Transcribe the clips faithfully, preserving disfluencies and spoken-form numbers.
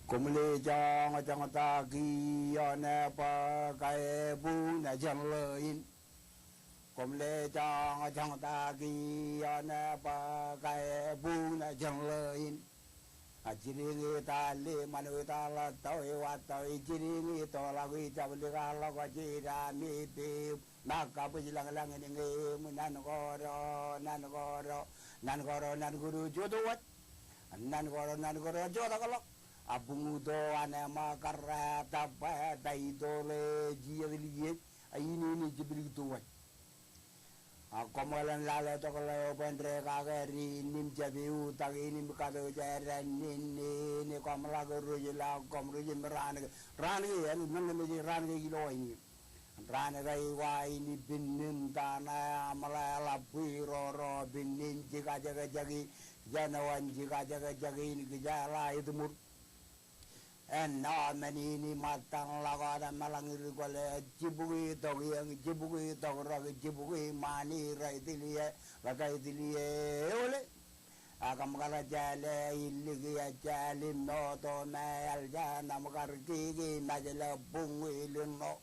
Koṃle joñjoñtaki ioon bōk ebuñ jān ḷeo in. Koṃle joñjoñtaki ioon bōk ebuñ jān ḷeo in. A jidiñ itaal ḷe ṃanwe itaal ḷọk tọwe wa tọwe jidiñ itoḷọk ijablikḷọk jidami pep. Ṃōk kabwij lañlañ in ñe im nan koro nan koro nan koro nan koro jotowaj. Nan koro nan koro jotakḷọk. A buñuto an ṃōk karreet bwe ta itoḷe jijet liej a in in jeplik towaj. A koṃeḷeḷe lale tok ḷeo bwe en rekakere in im jab eutake in im kato jān in in koṃ ḷak rej ḷak koṃ rej im raan ke raan ke en men ke mej raan ke ilo in. Raan ke iwa in pinnin tana aṃ ḷe ḷap bwe roro pinnin jikajekjeki jān eo an jikajekjeki in kijeḷā etmur. Ennọ men in iṃōttan ḷọk wōt eṃṃan ḷọk ri kwōle jibukwi tok iien jibukwi tok rōk jibukwi ṃani rej tiliō ḷọk rej tiliō eole. Ak ṃōkaj jāle iliki ejālim moto me eḷ jān ṃōkaj kiki mejle buñwi lino.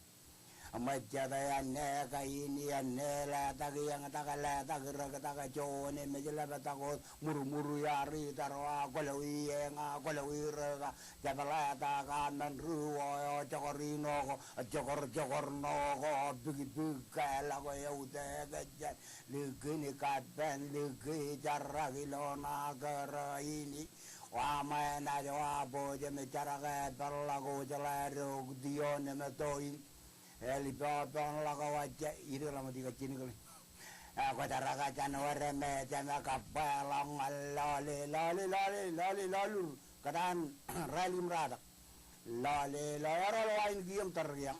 Ṃōjjate āne kain āne letak iien tak letak rōk tak juon emej ḷap tak wōt murmur iar itar wa kwōlwi eñ a kwōlwi rōk a jepḷe tak a men ri wō eo jokor ino ko jokor jokor no ko bikbik ke ḷọk eutiej jān likin kapen liki jarak ilo ṇa kōrā in. Wa ṃōṇōṇō wa bwe jem jarak epeḷḷọk wōj ḷe rok ioon emeto in. Eḷap eo pen ḷọk wōj ej ri ḷōmṇak ijjab jidik ḷe. Kwōjarrak jān wōr me jem kab ḷọk ñan lọle lọle lọle lọle lọlur kōtaan rālik im ratak. Lọle lọle eroḷ wa in kiiō im tōre kiiō.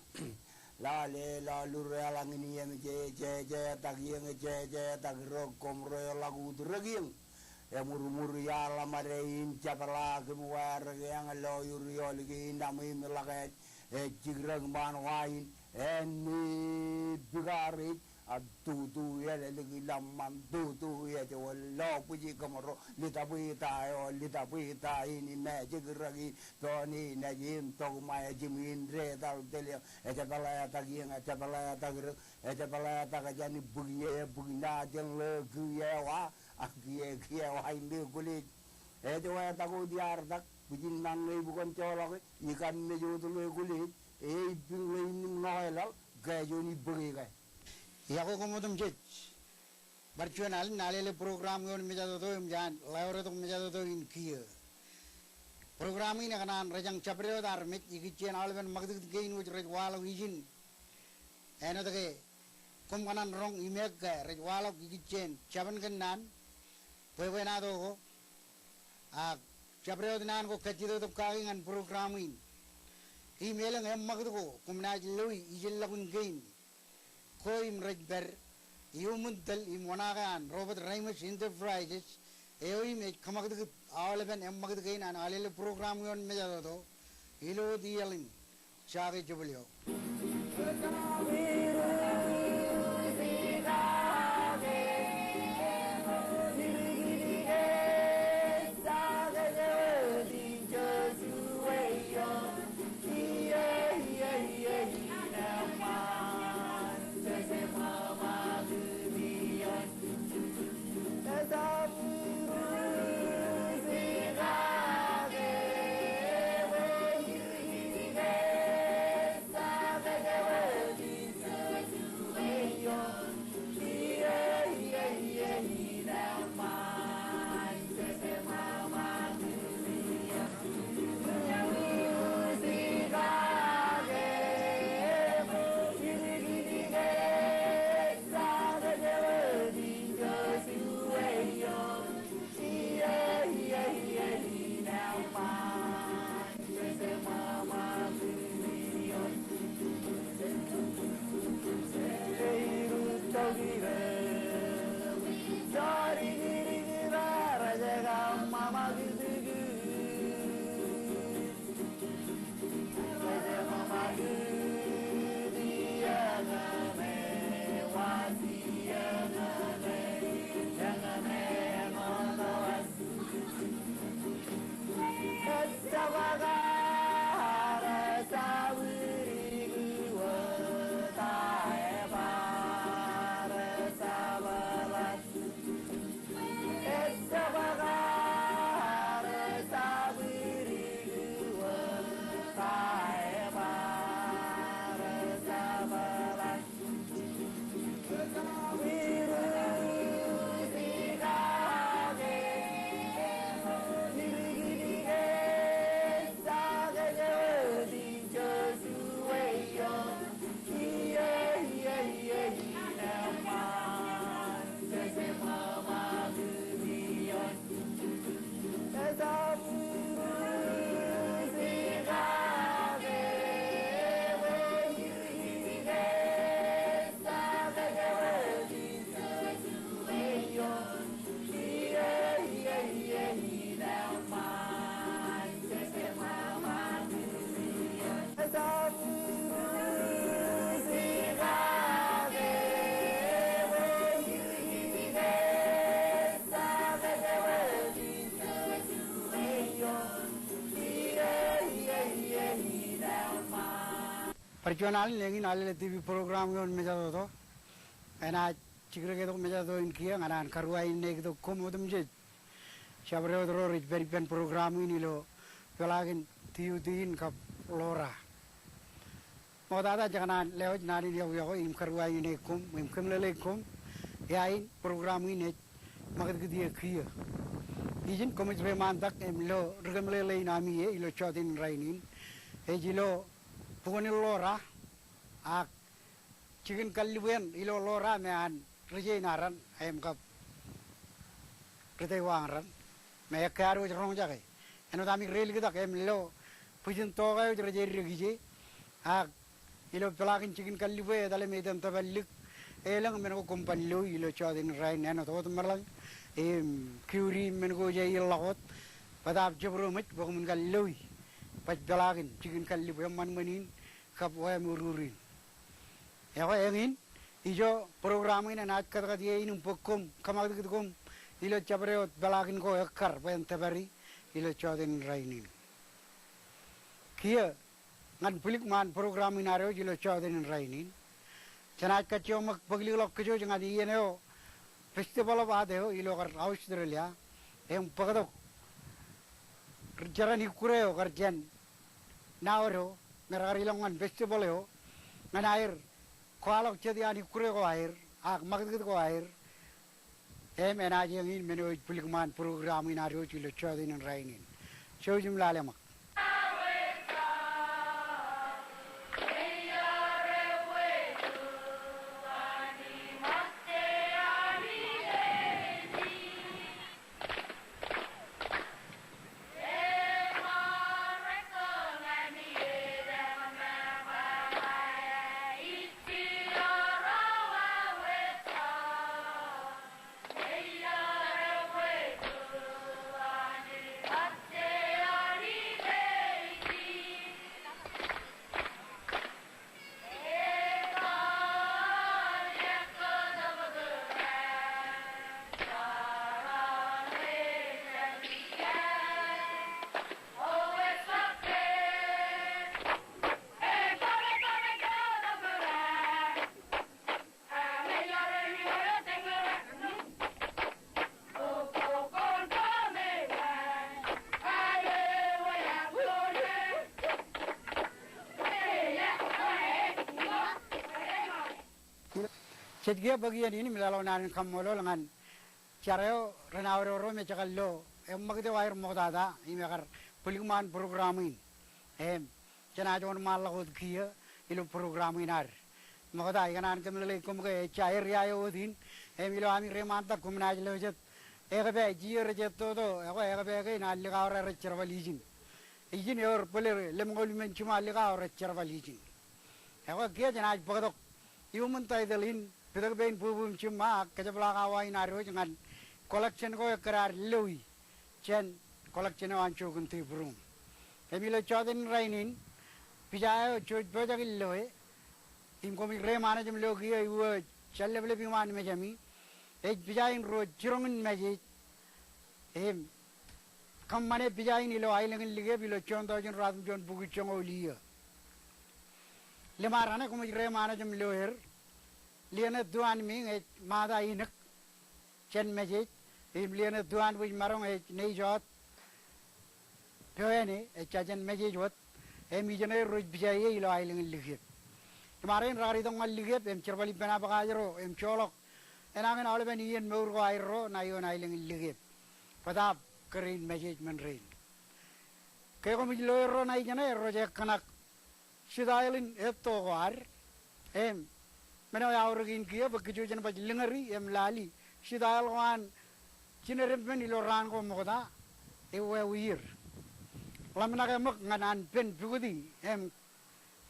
Lọle lọlur eḷaññe in iien jeje tak iien jeje tak rōk koṃ rej ḷọk ut rōk iien. Emurmur iaḷ ḷōṃade in jepḷaak im wāer kiiō ḷọk ur iolik in aṃ im ḷọk ej ej jikrōk ṃaan wa in āne bikareej. Ab tutu ālōlik ḷōṃṃan tutu ej wōt lo bwij kōmro litabwita eo litabwita in im ej jikrōk in. Doon in ej im tok ṃae jimwin detal telio ej pāletak iien ej pāletak rōk ej pāletak jān bwij e bwij ṇa jān ḷeo kiiō wa ak kiiō kiiō wa in ḷe kwōlej. Ej wātak wōt iar tak bwijin ṇañ ṇe ibukon joḷọke ikam mej wōt ḷe kwōlej. Ej piñ ḷe in im ṇoke laḷ ke juon ibōke ke. Iọkwe koṃ otemjej. Bar juon alen alele program ioon mejatoto im jaan ḷeo retok mejatoto in kiiō. Program in ekōṇaan rejañ jabdewōt armej ikijjien aolepen ṃakūtkūt kein wōj rej waḷọk ijin. Āinwōt ke koṃ kōṇaan roñ imeek ke rej waḷọk ikijjien jabōn kōnnaan bwebwenato ko. Ak jabdewōt naan ko kajjitōk kaki ñan program in. Im elōñ eṃṃakūt ko koṃ naaj loe ijellọkun kein ko im rej pād iuṃwin tōl im oṇaake an Robert Reimers Enterprises eo im ej kōṃakūtkūt aolepen eṃṃakūt kein an alele program ioon mejatoto ilo wōt iaḷ in. Jake jebōl eo. Bar juon alen eñin Alele TV program eo in Mejatoto. Enaaj jikdeke tok Mejatoto in kiiō ñan an karuwaineke tok koṃ otemjej jabdewōt ro rej pād ippān program in ilo peḷaakin tiutikin kab ḷoora. Ṃoktata jekōṇaan lewōj naan in yokwe-yokwe im karuwaineke koṃ im kōmeḷeḷeik koṃ iain program in ej ṃakūtkūt ie kiiō. Ijin koṃij reiṃaantak im lo ri kōmeḷeḷe in ami ie ilo jota in rainin. Ej ilo bukwōn in ḷoora, ak jikin kallibween ilo ḷoora me an ri Jein aran im kab ri Taiwan ran, me ekkā ad wōj roñjake. Āinwōt ami reiliktak im lo bwijin tok eo rej eddek ije, ak ilo peḷaakin jikin kallibwe etale me iten tōpar lik, elōñ men ko koṃ ban loi ilo jota in rainin, āinwōt wōtmeḷañ im kiuri im men ko jej ilọk wōt, bōtaab jabdewōt bwe koṃwin kar loi baj peḷaakin jikin kallibwe eṃṃanṃan in kab wāween urur in. Ekwe eñin ijo program in enaaj kōtkōt ie in im bōk koṃ, kōṃakūtkūt koṃ ilo jabdewōt peḷaakin ko ekkar bwe en tōpari ilo jota in rainin. Kiiō ñan bwilikṃaan program in ad wōj ilo jota in rainin, jenaaj kajjioñ ṃōk bōk likḷọk kōj wōj ñan iien eo Festival of Art eo ilo kar Australia, im bōktok jeran ikkure eo kar jān Nauru me rekar ilọk ñan festival eo ñan aer kwaḷọk jet iaan ikkure ko aer ak ṃakūtkūt ko aer. Im enaaj eñin men eo ej bwilikṃaan program in ad wōj ilo jota in rainin. Jouj im lale ṃōk. Jej kiiō bōk iien in im leḷọk naan in kaṃṃoolol ñan jar eo ri Nauru ro me jekar lo eṃṃakūt eo aer ṃoktata im ekar bwilikṃaan program in. Im jenaaj wōnṃaanḷọk wōt kiiō ilo program in ad. Ṃokta, ikōṇaan kōmeḷeḷeik koṃ ke ejja area eo wōt in, im ilo ami reiṃaantak koṃ naaj lo jet ekpā, jijet rej ettoto, ekwe ekpā kein an likao ro rej jerbal ijin. Ijin ewōr bōle lemñoul men jiṃa likao rej jerbal ijin. Ekwe kiiō jenaaj bōktok iuṃwin title in, Pitōk Pein Bwebwe im Jiṃṃa, ak kōjepḷaak awa in ad wōj ñan collection ko ekkar ad loi jān collection eo an Jokin Tepruṃ. Im ilo jota in rainin, pija eo jouj pojak in loe, im koṃij reiṃaan ej im lo kiiō iuwe jen leplep iṃaan mejāmi, ej pija in ruo jiroñ in message. Im kōṃṃane pija in ilo aelōñ in Likep ilo juon tọujin ruatimjuon bukwi joñoul iiō. Ḷōṃaraṇe koṃij reiṃaan ej im lo er, Liened Tuanmiiñ ej ṃaata Inik jān message, im Liened Tuanbwijmaroñ ej Nejot Pewane ejja jān message wōt, im ijeṇe rej pija ie ilo aelōñ in Likep. Im arein rekar itok ñan Likep im jerbal ippān abkaj ro im joḷọk enañin aolepen iien mour ko aerro ṇa ioon aelōñ in Likep. Bōtaab kōrā in message men rein. Ke koṃij lo erro ṇa ijeṇe, erro rej kōṇak style in etto ko ad. Im men eo eaorōk in kiiō bwe kōj wōj jen baj lōñri im lali style ko an jined epen ilo raan ko ṃokta, ewāweier. Ḷōmṇake ṃōk ñan an pen pukuti im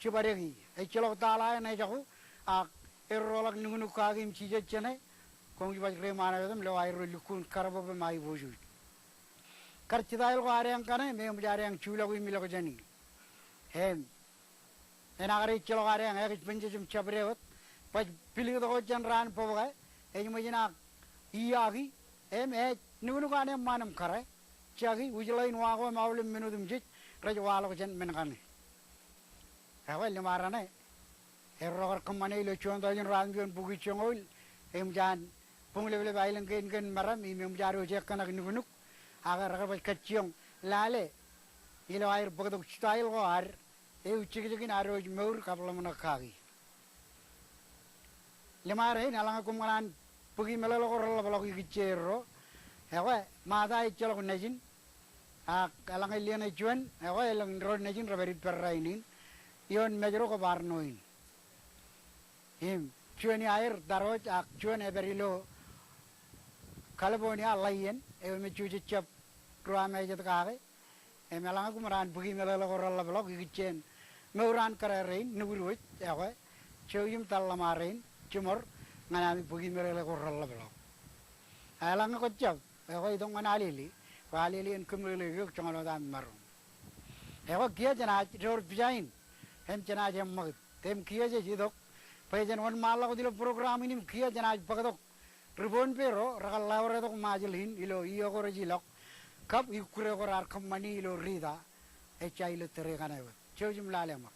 jibadeki. Ejjeḷọk taḷa eṇ ejako, ak erro ḷak nuknuk kaki im jijet jeṇe, koṃij baj reiṃaanḷọk wōt im lo aerro lukkuun karbōb im aiboojoj. Kar style ko ad eañ kaṇe, me eṃōj ad eañ juḷọk im ilọk jāni. Im enaaj kar ejjeḷọk ad eañ ekōjpenjej im jabdewōt, baj piliktok wōt jān raan bōbke, ej ṃōj in ak iiaki, im ej nuknuk an eṃṃaan im kōrā, jaki, wūjḷọk in wa ko im aolep men otemjej rej waḷọk jān men kaṇe. Ekwe ḷōṃaraṇe, Erro kar kōṃṃane ilo juon tọujin ruatimjuon bukwi joñoul, eṃōj an buñleplep aelōñ kein kōn meram im eṃōj ad wōj ekōṇak nuknuk, ak rekar baj kajjioñ lale ilo aer bōktok style ko ad, eujekjekin ad wōj mour kab ḷōmṇak kaki. Limar in eḷaññe koṃ kōṇaan bōki meḷeḷe ko reḷapḷọk ikijjeen ro, ekwe Mata ejjeḷọk nejin, ak eḷaññe ḷeeṇe juon, ekwe elōñ ro nejin rej pād ippād rainin, ioon mej ro kab arṇo in. Im juon iaer Tarooj ak juon ej pād ilo California ḷaien, eo emej jejjab ruo am ejjet kake. Im eḷaññe koṃ kōṇaan bōki meḷeḷe ko reḷapḷọk ikijjeen mour an kōrā rein, nukud wōj, ekwe jouj im tōl ḷōṃa rein jiṃor ñan ami bōki meḷeḷe ko reḷapḷọk. Eḷaññe kwōjjab, ekwe itok ñan Alili, bwe Alili en kōmeḷeḷeik eok joñan wōt ami maroñ. Ekwe kiiō jenaaj door pija in, im jenaaj eṃṃakūt. Im kiiō jej itok bwe jen wōnṃaanḷọk wōt ilo program in im kiiō jenaaj bōktok ri Pohnpei ro rekar ḷeoretok Ṃajeḷ in ilo iiō ko rej ilọk kab ikkure ko raar kōṃṃani ilo Rita, ejja ilo tōre kaṇe wōt. Jouj im lale ṃōk.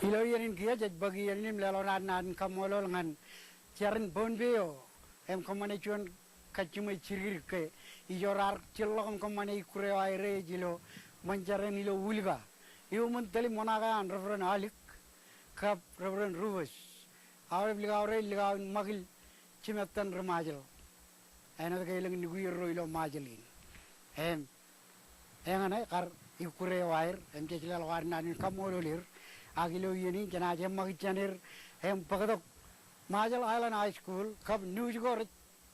Ilo iien in kiiō jej bōk iien in im leḷọk naan in kaṃṃoolol ñan jar in Pohnpei eo im kōṃṃane juon kajjiṃwe jidikdik ke ijo raar jilḷọk im kōṃṃane ikkure eo aer ej ilo ṃōn jar eṇ ilo Uliga. Iuṃwin tōl im wōṇaake an Reverend Alik kab Reverend Rufus. Aolep likao rein likao in ṃakil jimettan ri Ṃajeḷ. Āinwōt ke elōñ nukwier ro ilo Ṃajeḷ in. Im eñṇe kar ikkure eo aer, im jej leḷọk ad naan in kaṃṃoolol er, Ak ilo iien in jenaaj eṃṃakūt jān er im bōktok Marshall Island High School kab nuuj ko rej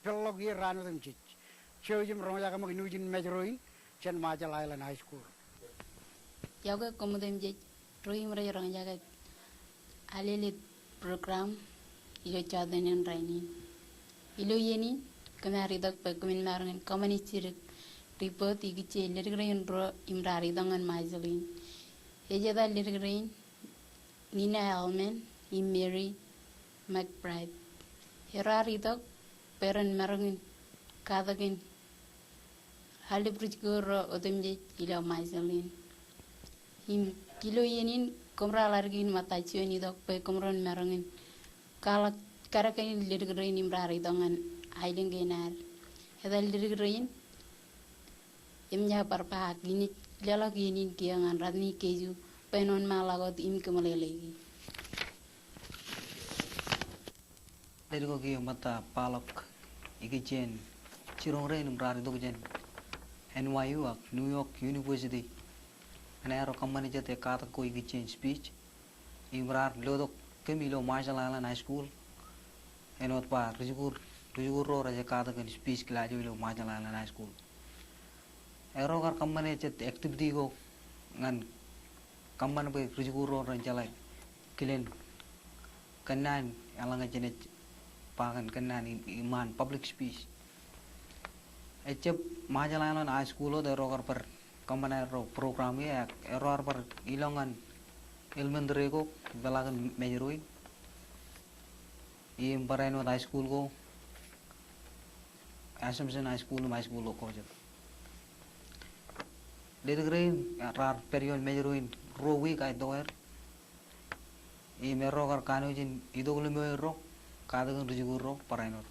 peḷḷọk er raan otemjej. Jouj im roñjake ṃōk nuuj in Mājro in jān Marshall Island High School. Iọkwe koṃ otemjej ro im rej roñjake Alele program ilo jota in rainin. Ilo iien in kōm ar itok bwe kōmin maroñ in kōṃṃane jidik report ikijjien ledik rein ruo im raar itok ñan Marshall in. Ej etal ledik rein Nina Elman im Mary McBride. Erro ar itok bwe ren maroñ in katakin aolep ri-jikuuḷ ro otemjej ilo Marshall in. Im ilo iien in kōm raar ḷaddik in ṃōtta juon itok bwe kōm ren maroñ in kwaḷọk kadkadin ledik rein im raar itok ñan aelōñ kein ad. Etal ledik rein Emjak Barba, ak inaaj leḷọk iien in kiiō ñan Radney Keju bwe en wōnṃaanḷọk wōt im kōmeḷeḷeiki. Ledik ko kiiō ṃōtta, kwaḷọk ikijjien jiroñ rein im raar itok jān N Y U ak New York University ñan aerro kōṃṃane jet e katak ko ikijjien speech. Im raar lotok kōm ilo Marshall Island High School. Āinwōt ba ri-jikuuḷ, ri-jikuuḷ ro rej katak kōn speech class eo ilo Marshall Island High School. Erro kar kōṃṃane jet activity ko ñan kōṃṃan bwe ri-jikuuḷ ro ren jeḷā kilen kōnnaan eḷaññe jenaaj ba kōn kōnnaan im, iṃaan public speech. Ejjab Marshall Island High School wōt erro kar bar kōṃṃan aerro program e, ak erro ar bar ilọk ñan elementary ko ipeḷaakin Mājro in im barāinwōt high school ko, Assumption High School im high school ko jet. Ledik rein raar pād ioon Mājro in ruo wiik aetok aer. Im erro kar kanooj in itok lemñoul erro katakin ri-jikuuḷ ro barāinwōt.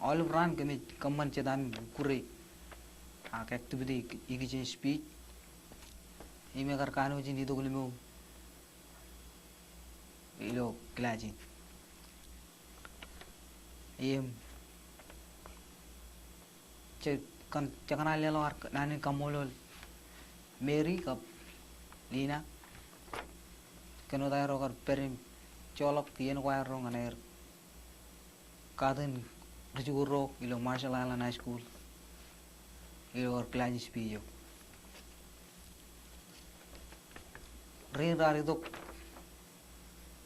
Aolep raan kōmij kōṃṃan jet aṃ kure ak activity ikijjien speech. Im ekar kanooj in itok lemñoul ilo class in. Im je kōn, je kōṇaan leḷọk ad naan in kaṃṃoolol Mary kab Lina kōn wōt aerro kar pād im joḷọk iien ko aerro ñan aer katakin ri-jikuuḷ ro ilo Marshall Island High School ilo aer class speech eo. Rein raar itok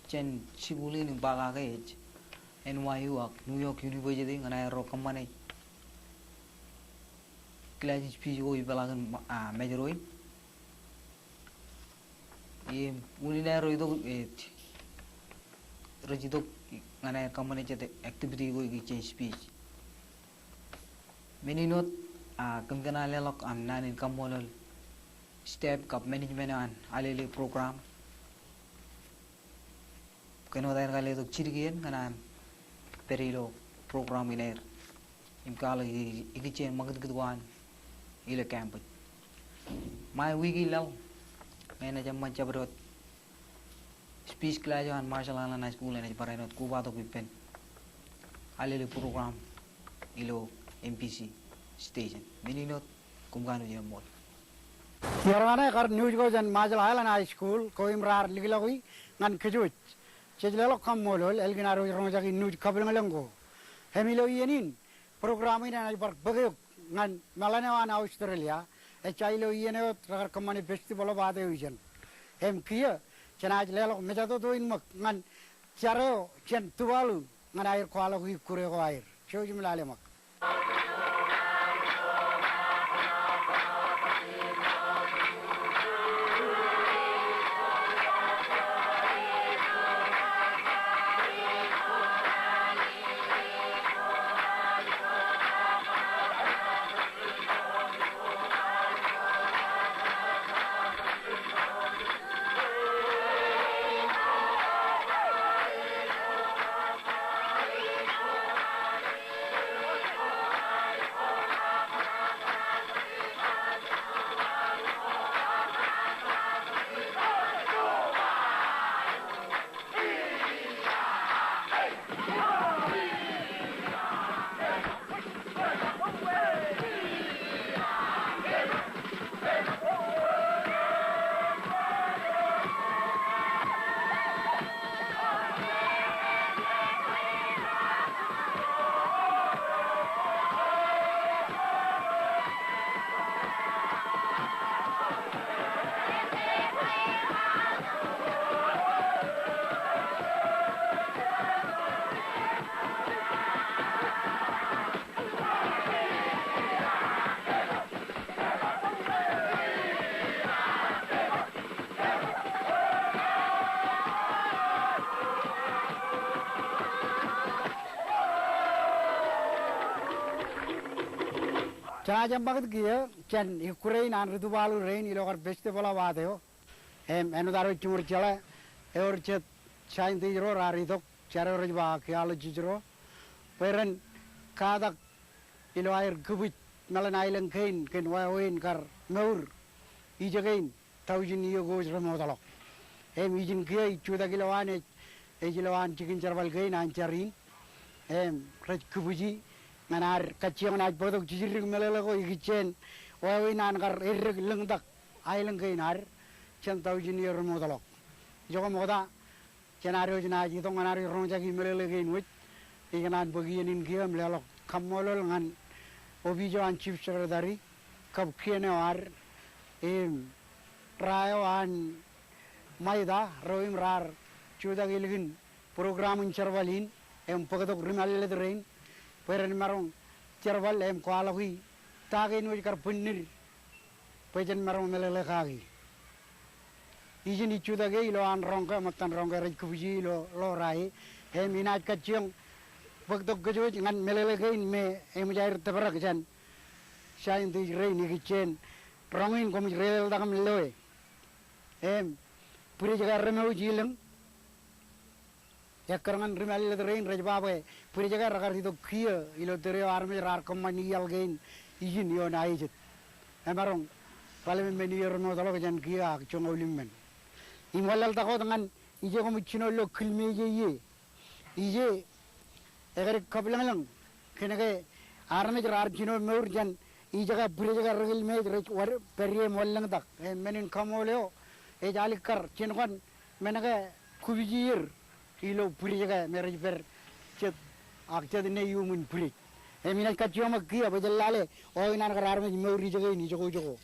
jān jikuuḷ in im ba kake ej N Y U ak New York University ñan aerro kōṃṃane class speech ko ipeḷaakin, ah, Mājro in. Im unin aerro itok, eh, rej itok ñan aer kōṃṃane jet activity ko ikijjien speech. Men in wōt, ah, kōm kōṇaan leḷọk aṃ naan in kaṃṃoolol staff kab management eo an Alele program. Kōn wōt aer kar letok jidik iien ñan aṃ pād ilo program in aer im kwaḷọk i-, ikijjien ṃakūtkūt ko an ilo campus. Ṃae wiik in laḷ ñe enaaj eṃṃan jabdewōt speech class eo an Marshall Island High School enaaj barāinwōt kobatok ippān Alele program ilo M B C station. Men in wōt, koṃ kanooj in eṃṃool. Iọrñane kar nuuj ko jān Marshall Island High School ko im raar likḷọki ñan kōjwōj. Jej leḷọk kaṃṃoolol ālikin ad wōj roñjake nuuj kabwilōñlōñ ko. Im ilo iien in, program in enaaj bar bōk eok ñan meḷan eo an Australia. Ejja ilo iien eo wōt rekar kōṃṃane Festival of Art Eoon. Im kiiō jenaaj leḷọk mejatoto in ṃōk ñan jar eo jān Tuvalu ñan aer kwaḷọk ikkure ko aer. Jouj im lale ṃōk. Jenaaj eṃṃakūt kiiō jān ikkure in an ri Tuvalu rein ilo kar festival of art eo. Im āinwōt ad wōj jiṃor jeḷā, ewōr jet scientist ro raar itok, jar eo rej ba archaeologist ro, bwe ren katak ilo aer kibwij meḷan aelōñ kein kōn wāween kar mour ijekein tọujin iiō ko wōj remootḷọk. Im ijin kiiō ij jutak ilowaan ej, ej ilowaan jikin jerbal kein an jar in. Im rej kibwiji ñan ad kajjioñ naaj bōktok jidikdik meḷeḷe ko ikijjien wāween an kar eddek lōñtak aelōñ kein ad jān tọujin iiō remootḷọk. Ijoko ṃokta jān ad wōj naaj itok ñan ad wōj roñjaki meḷeḷe kein wōj. Ikōṇaan bōk iien in kiiō im leḷọk kaṃṃoolol ñan opiij eo an Chief Secretary kab kien eo ad im ra eo an ṃaita ro im raar jutak ilikin program in jerbal in im bōktok ri mālōtlōt rein bwe ren maroñ jerbal im kwaḷọki ta kein wōj kar bwinnid bwe jen maroñ meḷeḷe kaki. Ijin ij jutak e ilo an roñ ke, ṃōttan roñ ke rej kibwiji ilo ḷoor ae. Im inaaj kajjioñ bōktok kōj wōj ñan meḷeḷe kein me eṃōj aer tōprak jān scientist rein ikijjien roñ in koṃij reieltak im loe. Im bwidej ke remour ilōñ. Ekkar ñan ri mālōtlōt rein rej ba bwe bwidej ke rekar itok kiiō ilo tōre eo armej raar kōṃṃan iaḷ kein ijin ioon aejet. Emaroñ ḷalem men iiō remootḷọk jān kiiō ak joñoul im men. Im wanlaḷtak wōt ñan ije koṃij jino ilo kilmeej e ie. Ije ekar kabwilōñlōñ kōnke armej raar jino mour jān ijeke bwidej ke rekilmeej rej wad pād ie im wanlōñtak. E, men in kaṃool eo ej alikkar jinoin men ke kupiji er ilo bwidej ke me rej pād jet ak jet ṇe iuṃwin bwidej. Im inaaj kajjioñ ṃōk kiiō bwe jen lale eo in an kar armej mour ijekein ijoko ijoko.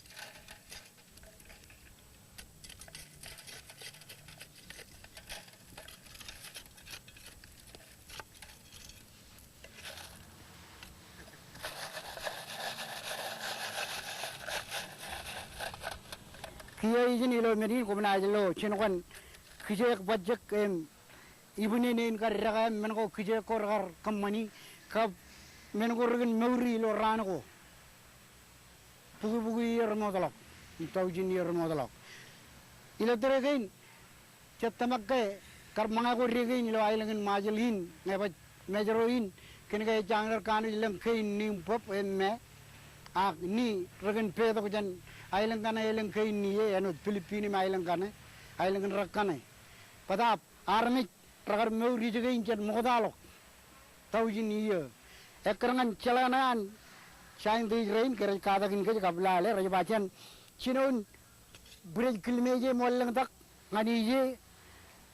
Kiiō ijin ilo men in koṃ naaj lo jinoin kijeek bajjek im ibwin eṇ in kar dekā im men ko kijeek ko rekar kōṃṃani kab men ko rekin mouri ilo raan ko. Bukwi bukwi iiō remootḷọk im tọujin iiō remootḷọk. Ilo tōre kein jet tōmak ke kar ṃōñā ko dikein ilo aelōñ in Ṃajeḷ in ñe baj Mājro in kōnke ejjañin kar kanooj lōñ kein ni im bōb im me ak ni rekin petok jān aelōñ kaṇe elōñ kein ni e āinwōt Pilipin im aelōñ kaṇe aelōñ in rekaṇe. Bōtaab armej rekar mour ijekein jān ṃoktaḷọk tọujin iiō. Ekkar ñan jeḷā ṇe an scientist rein ke rej katakin kōj kab lale rej ba jān jinoin bwidej kilmeej e im wanlōñtak ñan ije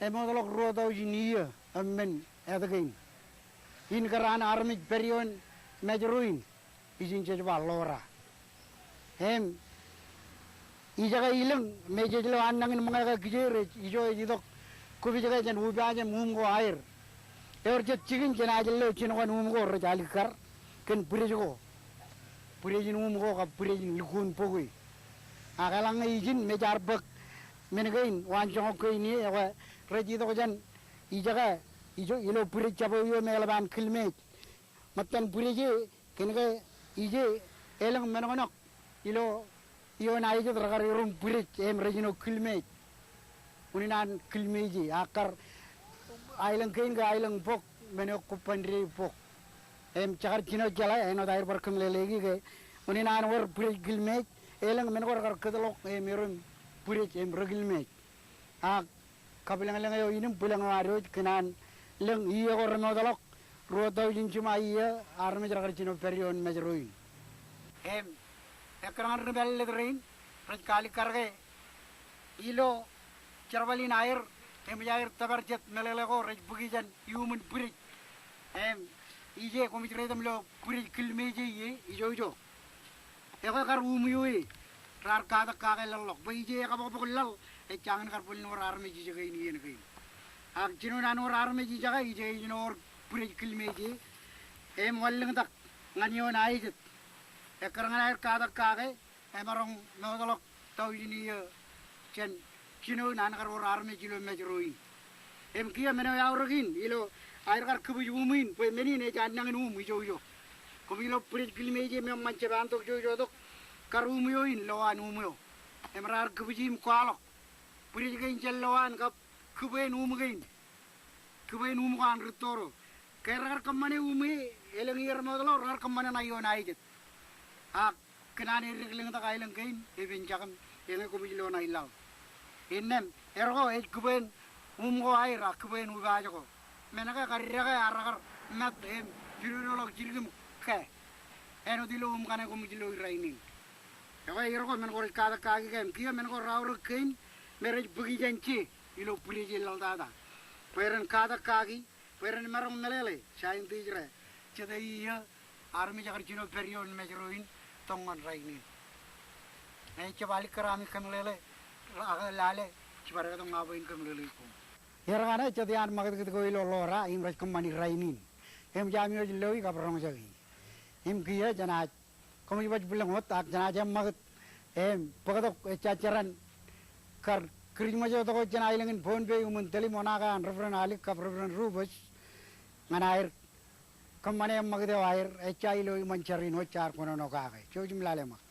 emootḷọk ruo tọujin iiō eṃṃan āt kein. In kar an armej pād ioon Mājro in ijin jej ba Laura. Im ijeke ilōñ me jej lo annañin ṃōñā ke kijeer ej ijo ej itok kopij ke jān upaaj im uṃ ko aer. Ewōr jet jikin jenaaj lo jinoin uṃ ko rej alikkar kōn bwidej ko. Bwidej in uṃ ko kab bwidej in lukkuun bokwe. Ak eḷaññe ijin me jaar bōk men kein waanjoñak kein ie ekwe rej itok jān ijeke ijo ilo bwidej jabō eo me eḷap an kilmeej. Ṃōttan bwidej e kōnke ije elōñ men ṇe ṇe ilo ioon aejet rekar erom bwidej im rej jino kilmeej. Unin an kilmeej e ak kar aelōñ kein ke aelōñ bok men eo Kupandre bok. Im jekar jino jeḷā āinwōt aer bar kōmeḷeḷeiki ke unin an wōr bwidej kilmeej elōñ men ko rekar kōtḷọk im erom bwidej im rekilmeej. Ak kabwilōñlōñ eo in im bwilōñ eo ad wōj kōn an lōñ iiō ko remootḷọk ruo tọujin jiṃa iiō armej rekar jino pād ioon Mājro in. Im ekkar ñan ri mālōtlōt rein rej kalikkar ke ilo jerbal in aer eṃōj aer tōpar jet meḷeḷe ko rej bōki jān iuṃwin bwidej. Im ije koṃij reitok im lo bwidej kilmeej e ie ijo ijo. Ekwe kar uṃ eo e raar katak kake laḷḷọk bwe ije ekabokbok laḷ ejjañin kar bōlen wōr armej ijekein iien kein. Ak jinoin an wōr armej ijeke ije ej jino wōr bwidej kilmeej e im wanlōñtak ñan ioon aejet. Ekkar ñan aer katak kake emaroñ mootḷọk tọujin iiō jān jinoin an kar wōr armej ilo Mājro in. Im kiiō men eo eaorōk in ilo aer kar kibwij uṃ in bwe men in ej annañin uṃ ijo ijo. Koṃij lo bwidej Kilmeje im eṃṃan jab antok jojo tok kar uṃweo in, lowaan uṃweo. Im raar kipij im kwaḷọk. Bwidej kein jān lowaan kab kipween uṃ kein. Kipween uṃ ko an Rūtto ro. Ke rekar kōṃṃane uṃweo, elōñ iiō remootḷọk raar kōṃṃane ṇa ioon Aijet. Ak kōn an eddek lōñtak aelōñ kein, epenjak im eñe koṃij lo ṇa ilaḷ. Innām, erro ej kipween uṃ ko aer, ak kipween upaaj ko. Men ke kar dekā, ak rekar mat im jidodoḷọk jidik im ke. Āinwōt ilo uṃ kaṇe koṃij lo rainin. Ekwe, erro men ko rej katak kaki ke im kiiō men ko raorōk kein me rej bōk ijeṇ je ilo bwidej in laḷtata. Bwe ren katak kaki, bwe ren maroñ meḷeḷe, scientist ro, jete iiō armej ekar jino pād ioon Mājro in tok ñan rainin. Ej jab alikkar ami kōmeḷeḷe, ak lale, jipañ tok ña bwe in kōmeḷeḷe koṃ. Er kaṇe jet iaan ṃakūtkūt ko ilo ḷoor aō im rej kōṃṃani rainin. Im jami ej loe kab roñjake. Im kiiō jenaaj koṃij baj bwilōñ wōt ak jenaaj eṃṃakūt im bōktok ejja jeran kar Kirijmōj tok jān aelōñ in Pohnpei uṃwin tōl im oṇaake an Reverend Alik kab Reverend Rufus ñan aer kōṃṃane eṃṃakūt eo aer ejja ilo iṃōn jar in wōj jaar kōnono kake. Jouj im lale ṃōk.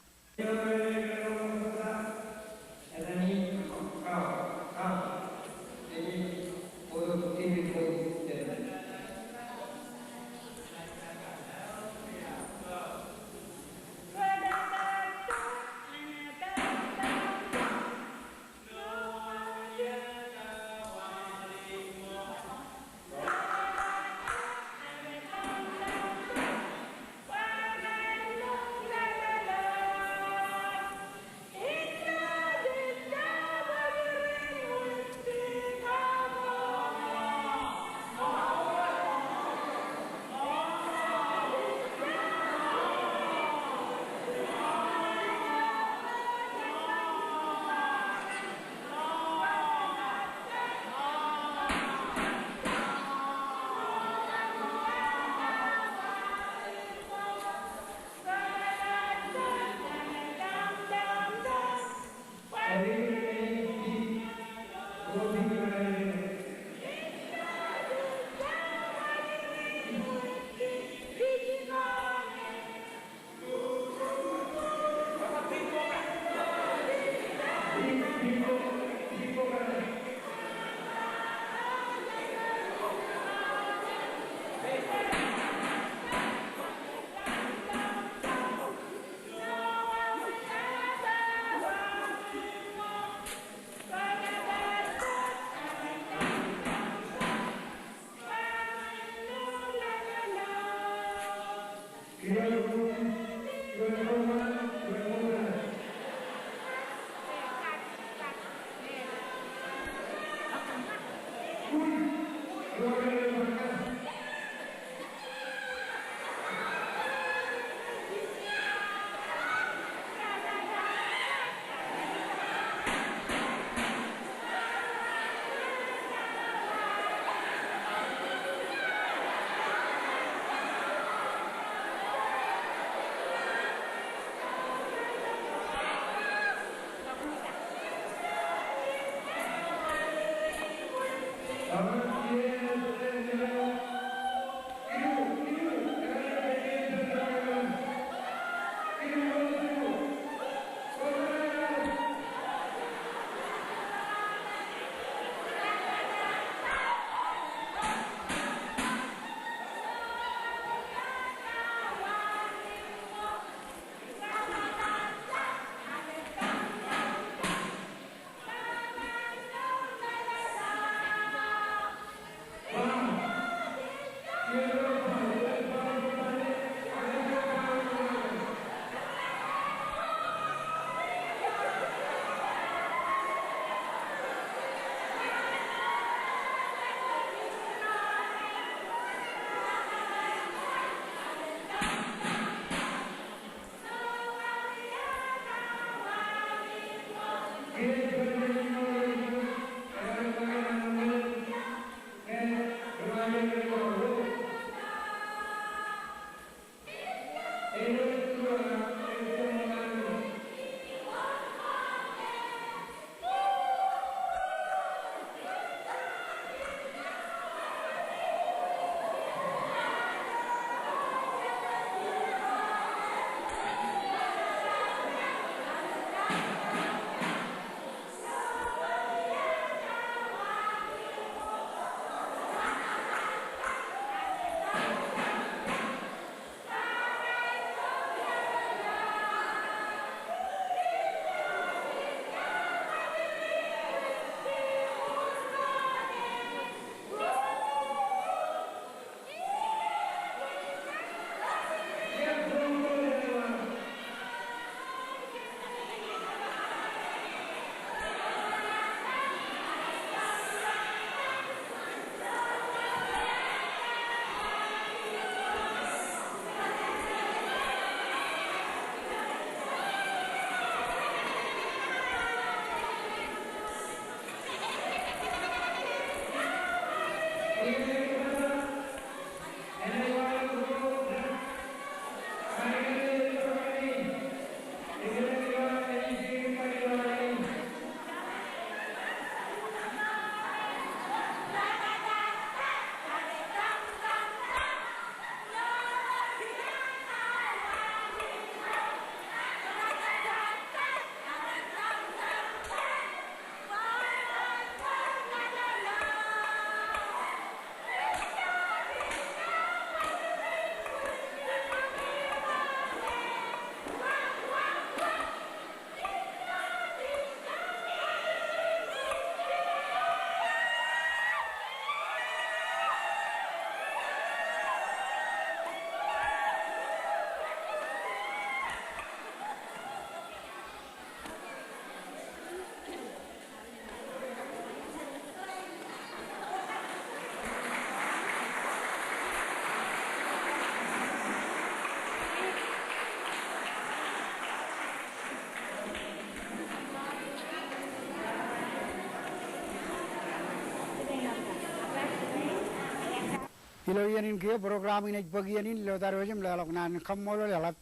Ilo iien in kiiō program in ej bōk iien in ilo tōre wōj im leḷọk naan in kaṃṃoolol eḷap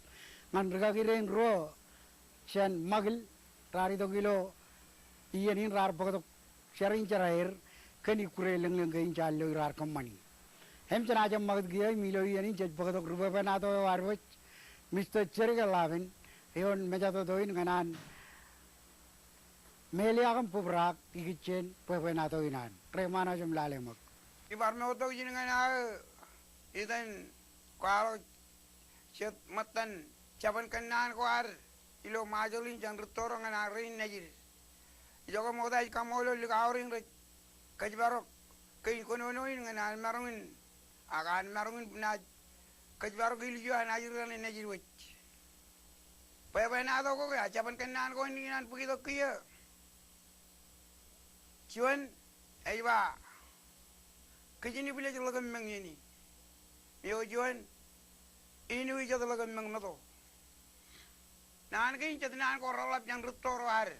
ñan rikaki rein ruo jān Ṃakil raar itok ilo iien in raar bōktok jar in jeraer kōn ikkure lōñlōñ kein jaar lo iraar kōṃṃani. Im jenaaj ṃakūt kiiō im ilo iien in jej bōktok ri bwebwenato eo ad wōj, Mister Jerike Lapen, eoon mejatoto in ñan an meḷeak im bōbraak ikijjien bwebwenato in an. Reiṃaanḷọk im lale ṃōk. Ibar moottok ijin ñan aō itan kwaḷọk jet ṃōttan jabōn kōnnaan ko ad ilo Ṃajeḷ in jān rūtto ro ñan an rein nejid. Ijoke ṃokta ij kaṃṃoolol likao rein rej kōjparok kein kōnono in ñan an maroñ in, ak an maroñ in naaj kōjparok ilju an ajri raṇe nejid wōj. Bwebwenato ko ke, a jabōn kōnnaan ko in an bōktok kiiō. Juon, ej ba, kōjin iplej ḷōkōmmeñ iien in. Eo juon, inuwi jet ḷōkōmmeñ meto. Naan kein jet naan ko reḷap jān rūtto ro ad.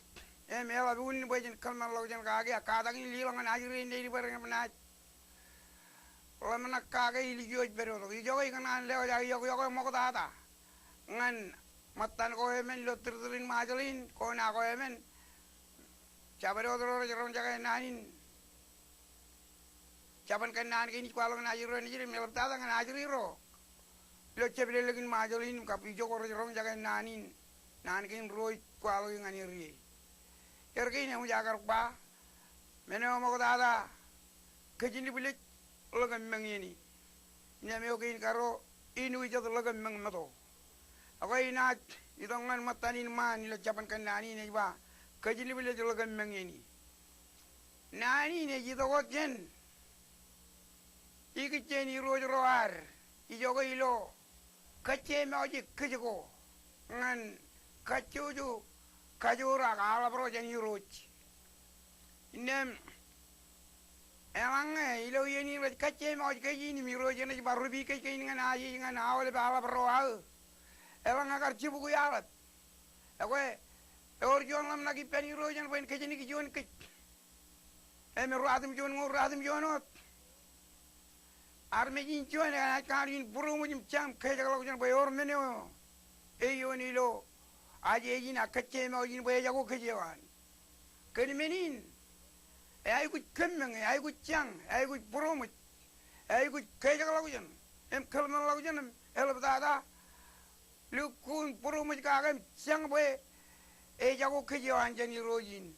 Im eḷap unin bwe jen kōḷmānḷọkjeṇ kake, ak katak in leḷọk ñan ajri rein nejid bwe ren naaj ḷōmṇak kake ilju eo ej pād wōt. Ijoke ikōṇaan lewōj aō iọkwe eo ṃoktata ñan ṃōttan ko emān ilo tūrtūr in Ṃajeḷ in, kona ko emān jabdewōt ro rej roñjake naan in jabōn kōnnaan kein ij kwaḷọk ñan ajri ro nejid im eḷaptata ñan ajri ro ilo jepdellōk in Ṃajeḷ in im kab ijo ko rej roñjake naan in, naan kein ruo ij kwaḷọk ñan er ie. Er kein eṃōj aō kar ba, men eo ṃoktata, kōjin iplej ḷōkōmmeñ iien in. Innām eo kein karuo, inuwi jet ḷōkōmmeñ meto. Ekwe inaaj itok ñan ṃōttan in ṃaan ilo jabōn kōnnaan in ej ba, kōjin iplej ḷōkōmmeñ iien in. Naan in ej itok wōt jān ikijjien irooj ro ad, ijoke ilo kōjjeṃaoje kōj ko ñan kajjojo kajoor ak aḷap ro jān irooj. Innām eḷaññe ilo iien in rej kōjjeṃaoj kōj in im irooj eṇ ej bar rup kōj kein ñan ajeej ñan aolep aḷap ro aō, eḷaññe kar jibukwi aḷap, ekwe ewōr juon ḷōmṇak ippān irooj eṇ bwe en kōjeniki juon kōj. Im ruatimjuon ñoul ruatimjuon wōt, armej in juon enaaj kanooj in būroṃōj im jañ im kōjekḷọkjeṇ bwe ewōr men eo eoon ilo ajeej in ak kōjjeṃaoje in bwe ejako kōj eo an. Kōn men in, eaikuj kōmmeñ, eaikuj jañ, eaikuj būroṃōj, eaikuj kōjekḷọkjeṇ im kōḷmānḷọkjeṇ im eḷaptata lukkuun būroṃōj kake im jañ bwe ejako kōj eo an jān irooj in.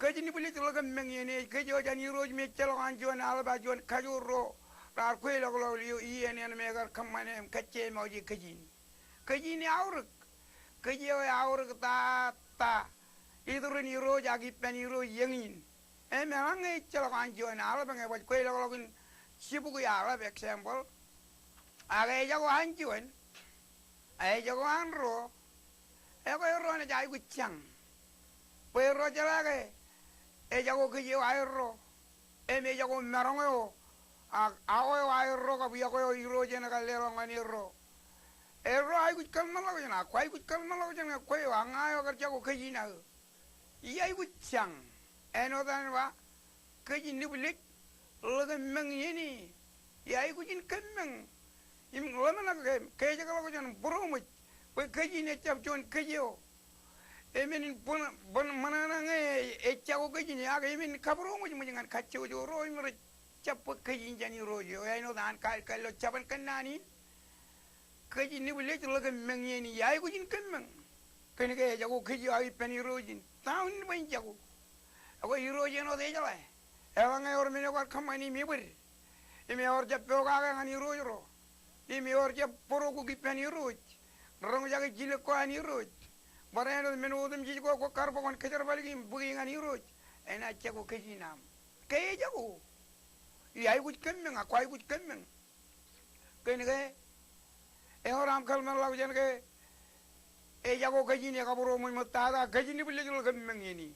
Kōjin iplej ḷōkōmmeñ iien in, ej kōj eo jān irooj im ejjeḷọk an juon aḷap ak juon kajoor ro raar kweilọklọk ilo iien eṇ im ekar kōṃṃane im kōjjeṃaoje kōj in. Kōj in eaorōk, kōj eo eaorōk tata iturin irooj ak ippān irooj eñin. Im eḷaññe ejjeḷọk an juon aḷap ñe ebaj kweilọklọk in jibukwi aḷap, example, ak ejako an juon, ejako an ruo, ekwe erro enaaj aikuj jañ. Bwe erro jeḷā ke ejako kōj eo aerro, im ejako maroñ eo, ak awa eo aerro kab iọkwe eo irooj eṇ kar leḷọk ñan erro. Erro aikuj kōḷmānḷọkjeṇ, ak kwaikuj kōḷmānḷọkjeṇ ñe kwe eo ak ña eo kar jako kōj in aō. Iaikuj jañ. Āinwōt an ba, kōjin iplej ḷōkōmmeñ iien in. Iaikuj in kōmmeñ im ḷōmṇak ke kōjekḷọkjeṇ būroṃōj bwe kōj in ejjab juon kōj eo emen in bōn, bōn ṃōṇōṇō ñe ejako kōj in, ak emen in kabūroṃōjṃōj ñan kajjojo ro im rej jab bōk kōj in jān irooj eo. Āinwōt an kaḷ, kaḷ ilo jabōn kōnnaan in. Kōjin iplej ḷōkōmmeñ iien in, iaikuj in kōmmeñ. Kōn ke ejako kōj eo aō ippān irooj in. Ta unin bwe en jako? Ekwe irooj eṇ wōt ejeḷā. Eḷaññe ewōr men eo kar kōṃṃani im ebōd, im ewōr jab pokake ñan irooj ro, im ewōr jab būroṃōj ippān irooj, roñjake jilōk ko an irooj, barāinwōt men otemjej ko kwō kar bōk kwōn kōjerbalik im bōki ñan irooj, enaaj jako kōj in aṃ. Ke ejako? Iaikuj kōmmeñ, ak kwaikuj kōmmeñ. Kōn ke ewōr aṃ kōḷmānḷọkjeṇ ke ejako kōj in, ekabūroṃōj ṃōttata, kōjin iplej ḷōkōmmeñ iien in.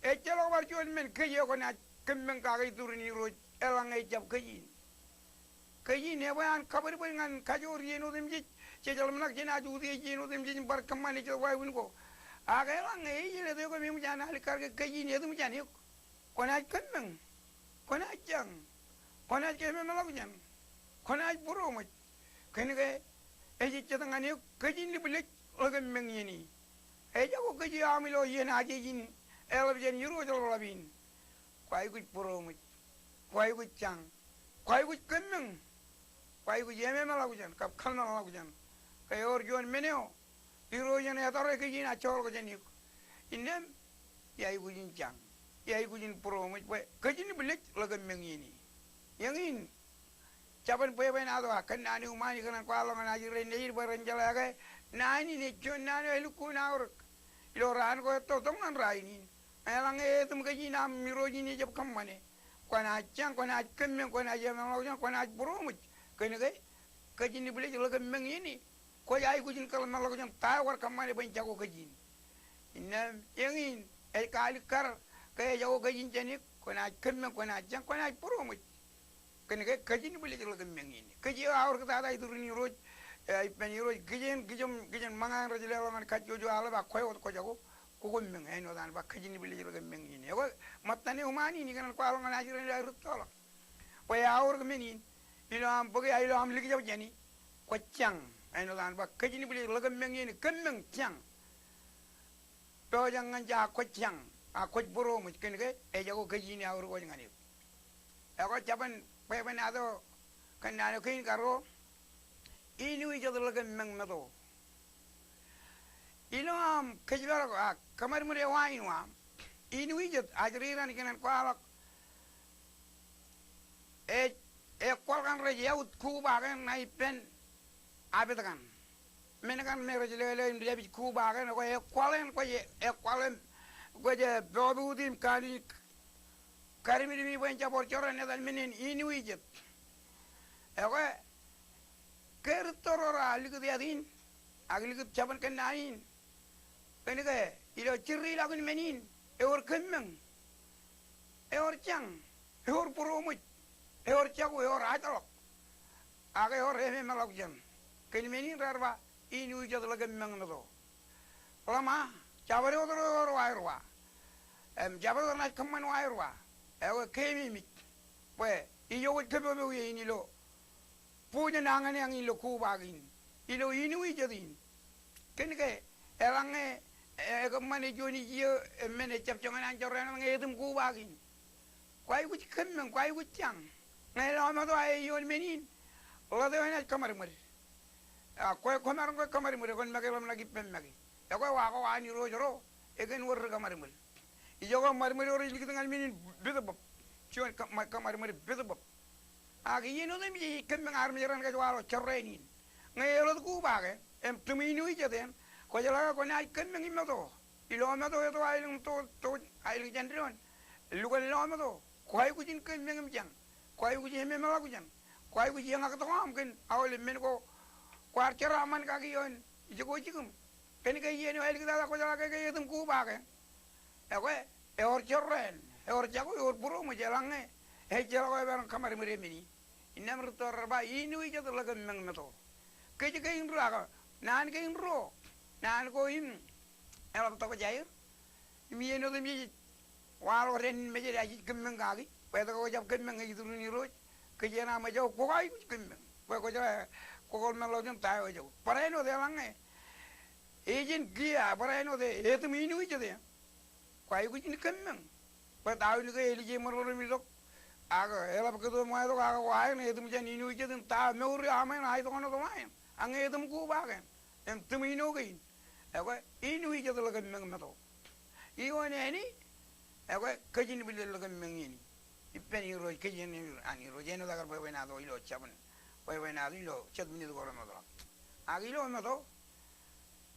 Ejjeḷọk bar juon men kōj eo kwōnaaj kōmmeñ kake iturin irooj eḷaññe ejjab kōj in. Kōj in ebwe an kabwidbwid ñan kajoor iien otemjej, jej ḷōmṇak jenaaj utiej iien otemjej im bar kōṃṃane jet wāween ko. Ak eḷaññe ej jelōt eok im eṃōj an alikkar ke kōj in etōmōj an eok, kwōnaaj kōmmeñ, kwōnaaj jañ. kwōnaaj kememeḷọkjeṇ, kwōnaaj būroṃōj. Kōnke ej ejjet ñan eok kōj in libwilej ḷōkōm meñ iien in. Ejako kōj eo aṃ ilo iien ajej in eḷap jān Irooj ḷapḷap in. Kwaikuj būroṃōj. Kwaikuj jañ. Kwaikuj kōmmeñ. Kwaikuj ememeḷọkjeṇ kab kōmeḷọkjeṇ. Ke ewōr juon men eo Irooj en etare kōj in ak joḷọk jān eok. Innām, iaikuj in jañ. Iaikuj in būroṃōj bwe kōj in libwilej ḷōkōm meñ iien in. Eñin, jabōn bwebwenato ak kōnnaan eṃṃaan ikōṇaan kwaḷọk ñan ajri rein nejid bwe ren jeḷā ke naan in ej juon naan eo elukkuun aorōk ilo raan ko etto tok ñan rainin. Eḷaññe etōm kōj in aṃ Irooj in ejab kōṃṃane, kwōnaaj jañ, kwōnaaj kōmmeñ, kwōnaaj emeḷọkjeṇ, kwōnaaj būroṃōj. Kōnke kōj in libwilej ḷōkōm meñ iien in. Kwōj aikuj in kōmeḷọkjeṇ ta eo kwaar kōṃṃane bwe en jako kōj in. Innām eñin ej kaalikkar ke ejako kōj in jān eok, kwōnaaj kōmmeñ, kwōnaaj jañ, kwōnaaj būroṃōj. Kōnke kōj in libwilej ḷōkōm meñ iien in. Kōj eo aorōktata iturin Irooj, e, ippān Irooj, kijen, kijen, kijen ṃōñā in rej leḷọk ñan kajjojo aḷap ak kwe wōt kwōjako, kwō kōmmeñ. Āinwōt an ba kōj in libwilej ḷōkōm meñ iien in. Ekwe, ṃōttan eṃṃaan in ikōṇaan kwaḷọk ñan ajri rein aō rūttoḷọk. Bwe eaorōk men in ilo aṃ bōke, ilo aṃ likjab jāne, kwōj jañ. Āinwōt an ba kōj in libwilej ḷōkōm meñ iien in, kōmmeñ, jañ. Pojak ñan je ak kwōj jañ, ak kwōj būroṃōj, kōnke ejako kōj in eaorōk wōj ñan eok. Ekwe, jabōn bwebwenato kōnnaan eo kein karuo, inuijet ḷōkōm meñ meto. Ilo aṃ kōjparok ak kōṃadṃōd eo ain eo aṃ, inuijet ajri rein ikōṇaan kwaḷọk ej, ekwōḷ kaṇ rej eaut kuuba kein ṇa ippān abit kaṇ. Men kaṇ me rej lele im dāpij kuuba kein, ekwe ekwōḷ eṇ kwōj, ekwōḷ eṇ kwōj, e, popout im kanooj kadimdimi bwe en jab wōr jorrāān etan men in inuijet. Ekwe ke rūtto ro raar likūt āt in ak likūt jabōn kōnnaan in, kōnke ilo jidilọk in men in, ewōr kōmmeñ, ewōr jañ, ewōr būroṃōj, ewōr jako, ewōr ajḷọk, ak ewōr ememeḷọkjeṇ. Kōn men in raar ba inuijet ḷōkōm meñ meto. Ḷōṃa, jabdewōt ro ewōr wa er wa, im jabdewōt ro naaj kōṃṃan wa er wa. Ekwe keememej bwe ijo kwōj kōpopo ie in ilo bujen añōneañ in ilo kuuba kein, ilo inuijet in. Kōnke eḷaññe, e, ekōṃṃane juon ijiō, e, men ejjab joñan an jorrāān etan ñe etōm kuuba kein, kwaikuj kōmmeñ, kwaikuj jañ. Ñe lọmeto aō ioon men in, ḷot eo enaaj kōṃadṃōd. A kwe kwōmaroñ ke kōṃadṃōd, kwōn make ḷōmṇak ippān make. Ekwe wa ko an Irooj ro, ekōn wōr ri kōṃadṃōd. Ijo kōṃadṃōd eo rej likūt ñan men in pitbōb. Juon kō-, ṃa-, kōṃadṃōd pitbōb. Ak iien otemjej ej kōmmeñ armej raṇ kōj waḷọk jorrāān in. Ñe eḷot kuuba ke im tūm inuijet eṇ, kwōjeḷā ke kwōnaaj kōmmeñ im meto. Ilo meto eto aelōñ to, to aelōñ jān doon. Lukkuun lọmeto, kwaikuj in kōmmeñ im jañ. Kwaikuj in ememeḷọkjeṇ. Kwaikuj in eñak tok aṃ kōn aolep men ko kwaar jeraaṃṃan kaki ioon ijoko jikūṃ. Kōnke iien eo āliktata kwōjeḷā ke ke etōm kuuba ke, ekwe ewōr jorrāān, ewōr jako, ewōr būroṃōj eḷaññe ejjeḷọk eo emaroñ kōṃadṃōd e men in. Innām rūtto raar ba inuijet ḷōkōm meñ meto. Kōj kein ruo ak naan kein ruo, naan ko im eḷap tokjāer. Im iien otemjej ej waḷọk dān in mejed, ak ij kōmmeñ kaki. Bwe etke kwōjab kōmmeñ? Ñe iturin Irooj, kōj eṇ aṃ ejako, kwō aikuj kōmmeñ. Bwe kwōjeḷā kwō kōmeḷọkjeṇ ta eo ejako. Barāinwōt eḷaññe ejin kiiō, barāinwōt e, etōm inuijet e, kwaikuj in kōmmeñ. Bwe ta wūn ke elije ṃōrṃōr im itok, ak eḷap kōto ṃool itok, ak wa eṇ etōm jān inuijet in, ta mour eo aṃ eṇ aetok ṇe tok wa eṇ? Ak ñe etōm kuuba kein im tūm ino kein, ekwe inuijet ḷōkōm meñ meto. Ioon āne, ekwe kōj in bwilej ḷōkōm meñ iien in. Ippān Irooj, kōj in an Irooj. Āinwōt aō kar bwebwenato ilo jabōn, bwebwenato ilo jet minit ko remootḷọk. Ak ilo meto,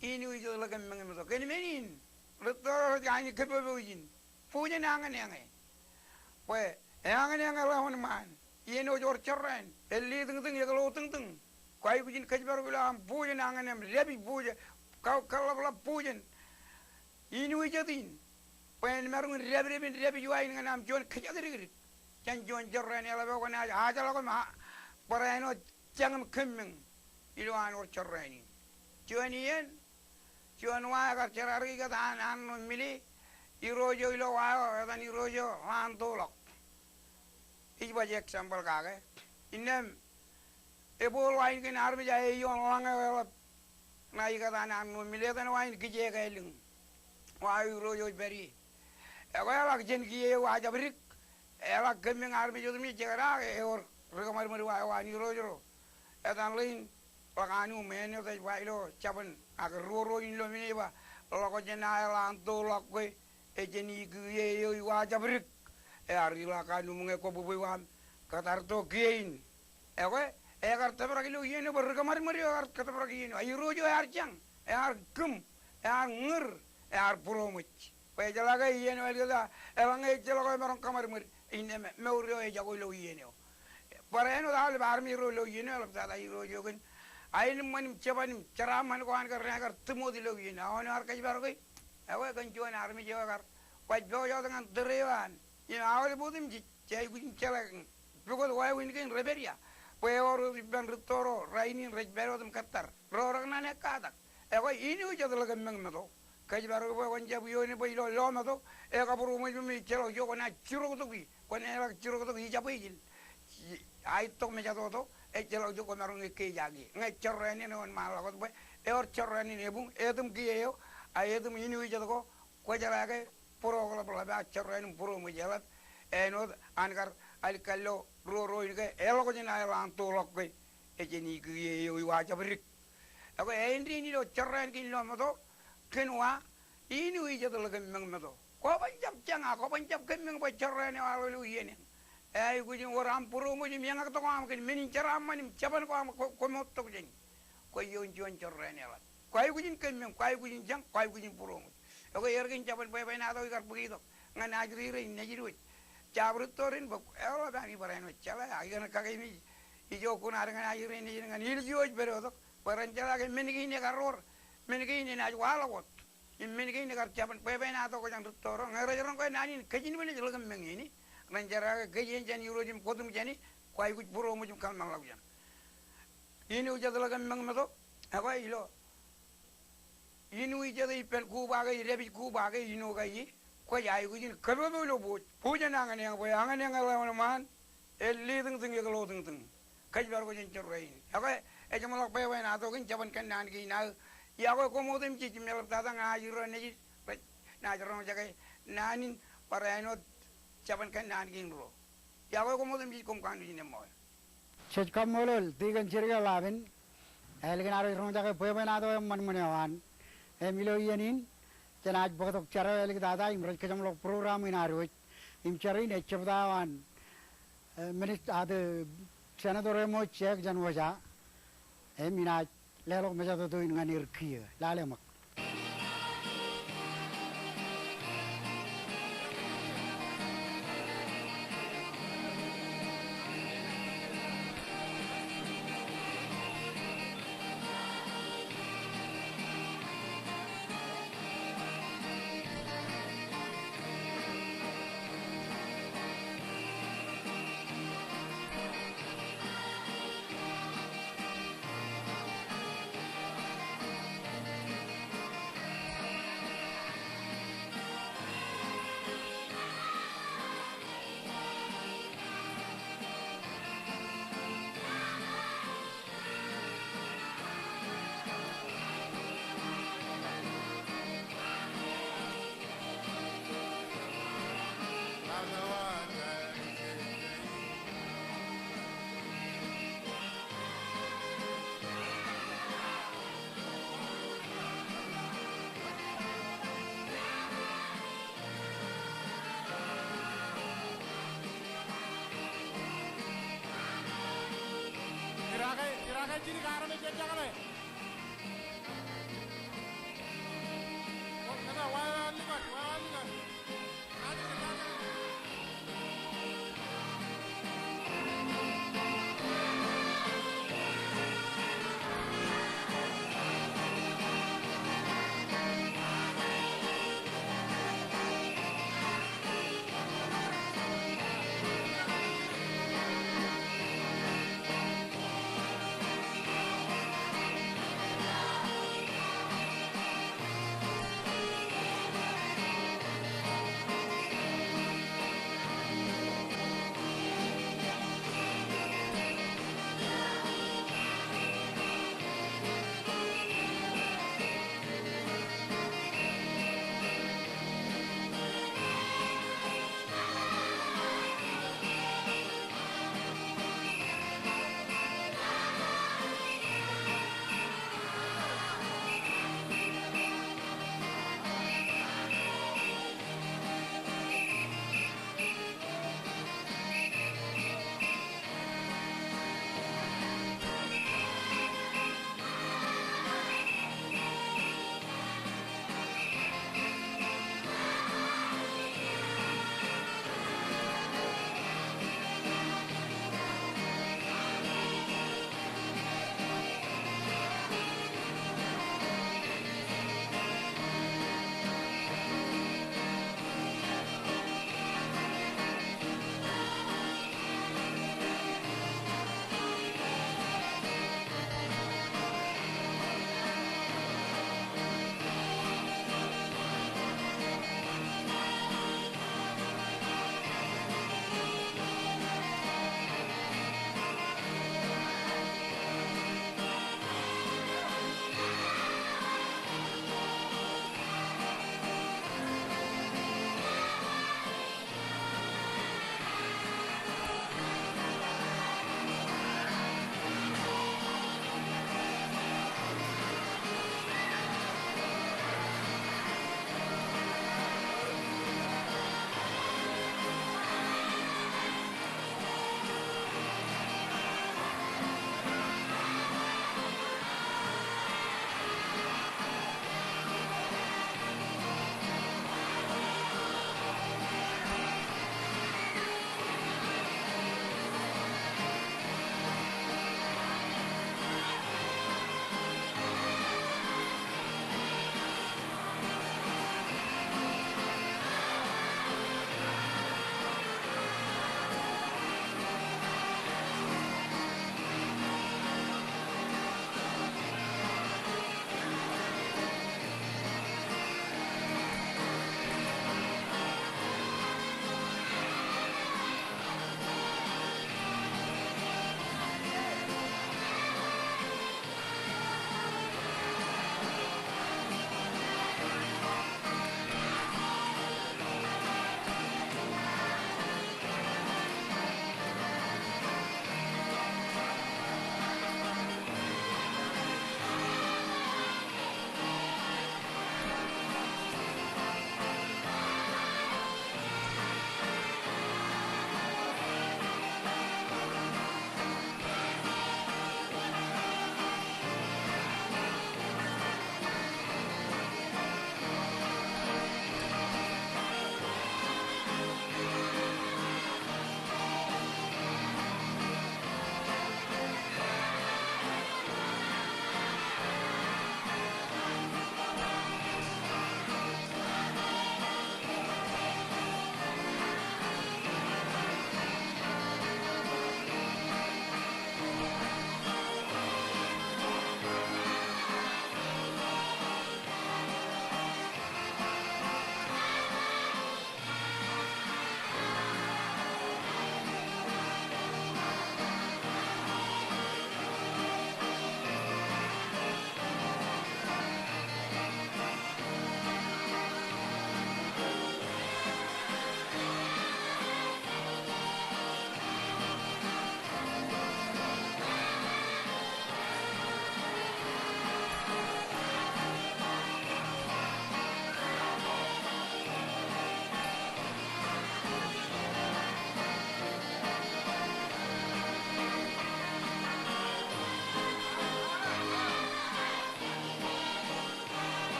inuijet ḷōkōm meñ meto. Kōn men in, rūtto ro rej aikuj kōpopo ijin. Bujen añōneañ e. Bwe eañōneañ eḷap wōnṃaan. Iien eo ej wōr jorrāān, elliiō tūñtūñ, eklo tūñtūñ. Kwaikuj in kōjparok ilo aṃ bujen añōneañ, dāpij bujen, ka-, kaḷapḷap bujen inuijet in. Bwe en maroñ in dāpdep in dāpij wa in ñan aṃ juon kōjatdikdik jān juon jorrāān eḷap eo kwōnaaj ajeḷọk im a-, barāinwōt jañ im kōmmeñ ilo an wōr jorrāān in. Juon iien, juon wa ekar jerkakpeḷḷọk an, an ro mile, irooj eo ilo wa eo etan irooj eo Ḷaantoḷọk. ij baj example kake. Innām, ebooḷ wain kein armej aō ioon ḷañ eo eḷap ṇa ikōtaan an ṇo mil etan wain kijeek āliñ wa aō irooj eo ej pād ie. Ekwe eḷak jān kiiō eo wa jab dik, eḷak kōmmeñ armej otemjej jekdọọn ke ewōr ri kōṃadṃōd wa eo an irooj ro. Etan ḷein ḷọk an um āinwōt ej ba ilo jabōn ak ruo ruo in ilo men eo ej ba, ḷọk jān aeḷaanto ḷọk kwe, ej jān ikiiō eo wa jab dik. Ear ilọk an um ñe kwōbwebwe aṃ kōtarto kiiō in. Ekwe, ekar tōprak ilo iien eo bwe ri kōṃadṃōd eo ekar tōprak iien eo. Irooj eo ear jañ, ear kūm, ear ñūr, ear būroṃōj. Bwe ejeḷā ke iien eo āliktata, eḷaññe ejjeḷọk eo emaroñ kōṃadṃōd, innām mour eo ejako ilo iien eo. Barāinwōt aolep armej ro ilo iien eo eḷaptata irooj eo kein aenōṃṃan im jeban im jeraaṃṃan ko an kar, ekar timoot ilo iien eo. Aolep eo ear kōjparoke. Ekwe kōn juon armej eo ekar baj pojak ñan tōre eo an im aolep otemjej. Jej aikuj im jeḷā ke pukot wāween kein rej pād ia? Bwe ewōr wōt ippān rūtto ro rainin rej pād wōt im kōttar. Ro rekōṇaan ekkatak. Ekwe, Inuit jet ḷōkōmmeñ meto. Kōjparoke bwe kwōn jab iioone bwe ilo lo meto, ekabūroṃōj bwe ejjeḷọk ijo kwōnaaj jiroktok ie. Kwōnaaj jiroktōk ijabwejel. Aetok mejatoto, ejjeḷọk ijo kwōmaroñ ekkejak ie. Ñe jorrāān eṇ ewōr ṃaanḷọk wōt bwe ewōr jorrāān eṇ ebuñ, etōm kiiō eo, a etōm Inuit jet ko, kwōjeḷā ke būroḷapḷap, ak jorrāān im būroṃōj eḷap, āinwōt an kar alikkar ilo ruo ruo in ke, eḷọk jān aeḷaanto ḷọk kwe, ej jān ikiiō eo wa jab dik. Ekwe āindein ilo jorrāān kein lo meto, kōn wa, Inuit jet ḷōkōmmeñ meto. Kwōban jab jañ, kwōban jab kōmmeñ bwe jorrāān eo eḷap ilo iien eṇ. Eaikuj in wōr aṃ būroṃōj im eñaktok ko aṃ kōn men in jeraaṃṃan im jeban ko aṃ kwō, kwō moottok jāni. Kwō ioon juon jorrāān eḷap. Kwō aikuj in kōmmeñ, kwō aikuj in jañ, kwō aikuj in būroṃōj. Ekwe er kein jabōn bwebwenato ikar bōk itok ñan ajri rein nejid wōj. Jab rūtto rein bwe eḷap an ibar āinwōt jeḷā, ak ikōṇaan kakememej ijo kuṇaad ñan ajri rein nejid ñan ilju eo ej pād wōt tok. Bwe ren jeḷā ke men kein ekar wōr, men kein enaaj waḷọk wōt. Im men kein ekar jabōn bwebwenato ko jān rūtto ro. Ñe rej roñ ke naan in kōj in bwe ej ḷōkōmmeñ iien in, ren jeḷā ke kōj eṇ jān irooj im kwōtum jāni, kwō aikuj būroṃōj im kōḷmānḷọkjeṇ. Inuit jet ḷōkōmmeñ meto. Ekwe ilo Inuit jet ippān kuba ke, idepij kuba ke, ino ke ie, kwōj aikuj in kōpopo ilo bōj. Bōj eṇ añōneañ bwe añōneañ eḷap ṃaan, elitiñtiñ eklo tiñtiñ. Kōjparoke jān jorrāān in. Ekwe, ejeṃḷọk bwebwenato kein jabōn kōnnaan kein aō. Iọkwe koṃ otemjej im eḷaptata ña ajri ro nejid rej naaj roñjake naan in barāinwōt jabōn kōnnaan kein ro. Iọkwe koṃ otemjej, koṃ kanooj in eṃṃool. Jej kaṃṃoolol Tikōn Jirke Ḷapen, ālikin ad roñjake bwebwenato eṃṃanṃan eo an. Im ilo iien in, jenaaj bōktok jar eo āliktata im rej kōjeṃḷọk program in ad wōj. Im jar in ej jebta eo an Eh, minista, ah, the senator eo ṃōj, Jack jān Wōja. Im inaaj leḷọk mejatoto in ñan er kiiō. Lale ṃōk.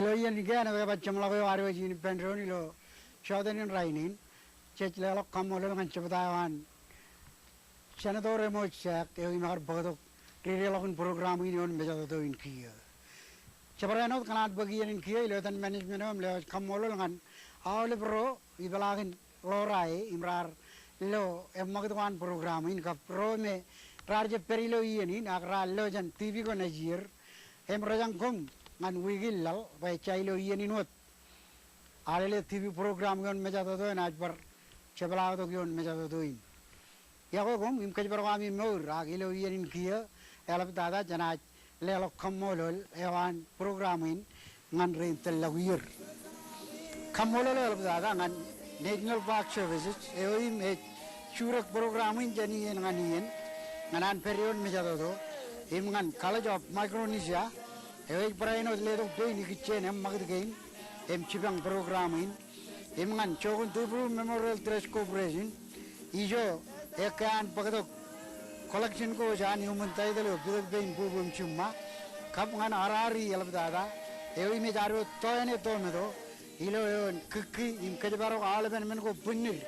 Ilo iien in kiiō eo ej ba jeṃḷọk eo ad wōj in ippān doon ilo jọteen in rainin, jej leḷọk kaṃṃoolol ñan jebta eo an Senator Amos Sack eo im ekar bōktok dedeḷọkin program in ioon mejatoto in kiiō. Jabdewōt āinwōt kōṇaan bōk iien in kiiō ilo etan management eo im lewōj kaṃṃoolol ñan aolep ro ipeḷaakin ḷorae im raar lo eṃṃakūt ko an program in kab ro me raar jab pād ilo iien in ak raar lo jān TV ko nejier im rejañ koṃ ñan wiik in laḷ bwe ejja ilo iien in wōt. Alele TV program ioon mejatoto enaaj bar jepḷaaktok ioon mejatoto in. Iọkwe koṃ im kōjparok ami mour ak ilo iien in kiiō eḷaptata jenaaj leḷọk kaṃṃoolol eo an program in ñan rein tōllọk iiō. Kaṃṃoolol eo eḷaptata ñan National Park Services eo im ej jurōk program in jān iien ñan iien ñan an pād ioon mejatoto im ñan College of Micronesia eo ej barāinwōt letok pein ikijjien eṃṃakūt kein im jipañ program in im ñan jokun Tuvalu Memorial Trust Corporation ijo ekkā an bōktok collection ko jān iuṃwin title eo Piter Pein Bubu im Jiṃṃa kab ñan RRE eḷaptata eo im ej ad wōt tọọne tometo ilo eoon kiki im kōjparok aolepen men ko bwinnid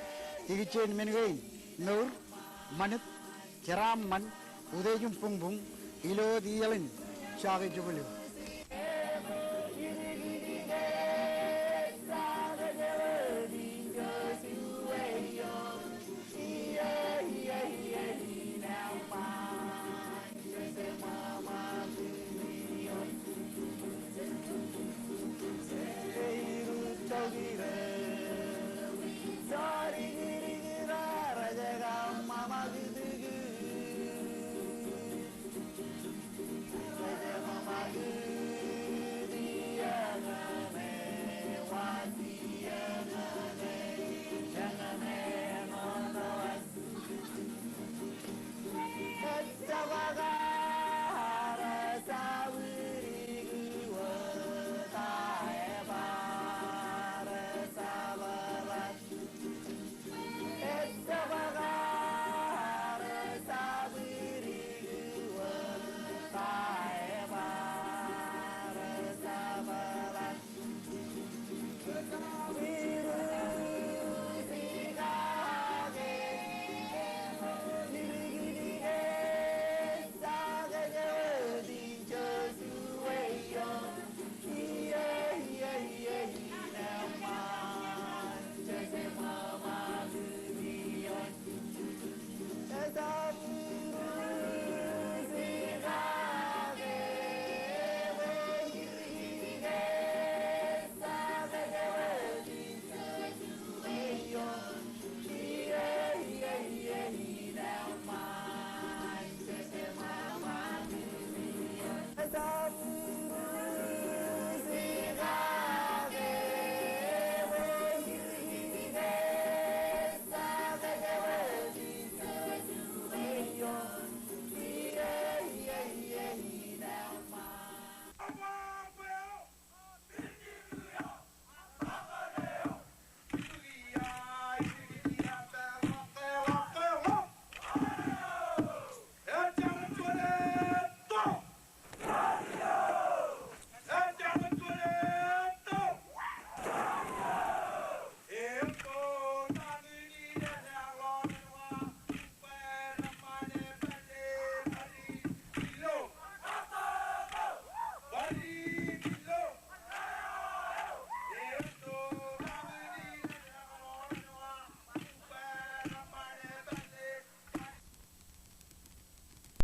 ikijjien men kein mour, ṃanit, jeraaṃṃan, utiej im buñbuñ ilo wōt iaḷ in Jake Jubilee.